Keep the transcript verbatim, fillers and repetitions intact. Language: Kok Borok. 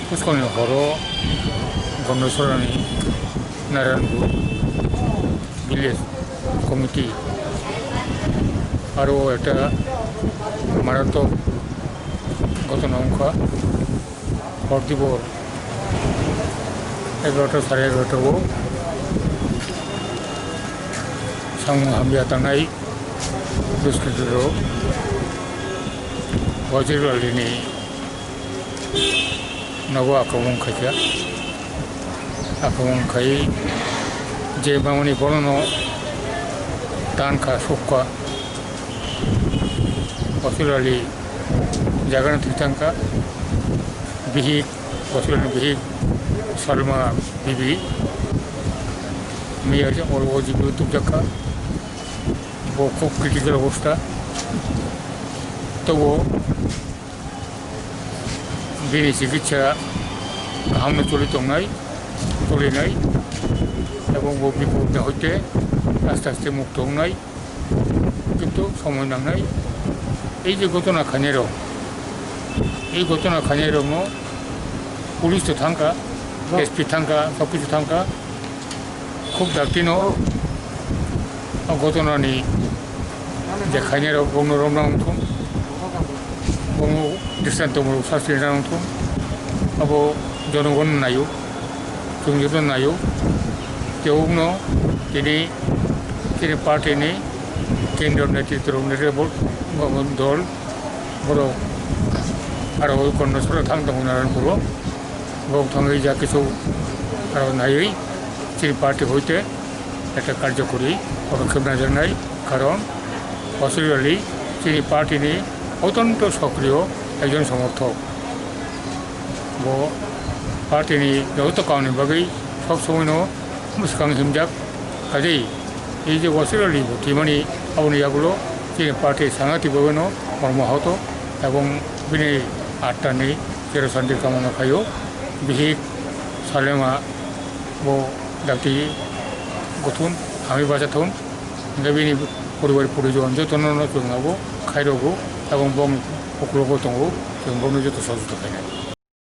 Puskangni horo Gondosorani Narayanpur village committee aro ekta maratok ghotona wngkha. Hor dibor egarota sare egarota o samung hamya tangnai duskriti rok Wazir Alini nogo akromon khaikha. Akromon khai je mamani bono no tankha, sukha. Wazir Ali jagana thwi thangkha. Bihik, Wazir Ali bihik Salma bibi. Miya je ol o jibu tubjakha. Bo khub critical obostha. Tobo bini chikitsa kahamno choli tongnai, cholinai, ebong bo bipodni hoite aste aste mukto wngnai, kintu somoi nangnai. Ei je ghotona khainairok, ei ghotona khainairokno police to thangkha, S P thangkha, sob kisu thangkha. Khub dakti no o ghotona ni je khainai rok bongno romna wngthung, bongno dristan tongmung sasti rwna wngthung. Abo jonogon naio, chwng joto naio. Tei ugno tini, tini party ni kendro netritro ni rebol dol borok aro kono salo thang tongo Narayanpur o. Bok thangwi ja kisu aro naiwi chini party hoite ekta karjokori podokkhep najaknai, karon Wazir Ali chini party ni otonto sokriyo ekjon somorthok. Bo party ni joto kauni bagwi sob somoino bwskang himjak. Kaje, ei je Wazir Ali bo thwimani aboni yagulo chini party sangati bagwino kormo hoto ebong bini attani chero santir kamona phaio. Bihik Salema bo dakti guthun, hamwi bachathun, hingke bini poribar porijon jotono no chwng abo khairogo ebong bong uklogo tongo, chwng bongni joto sahajota khainai.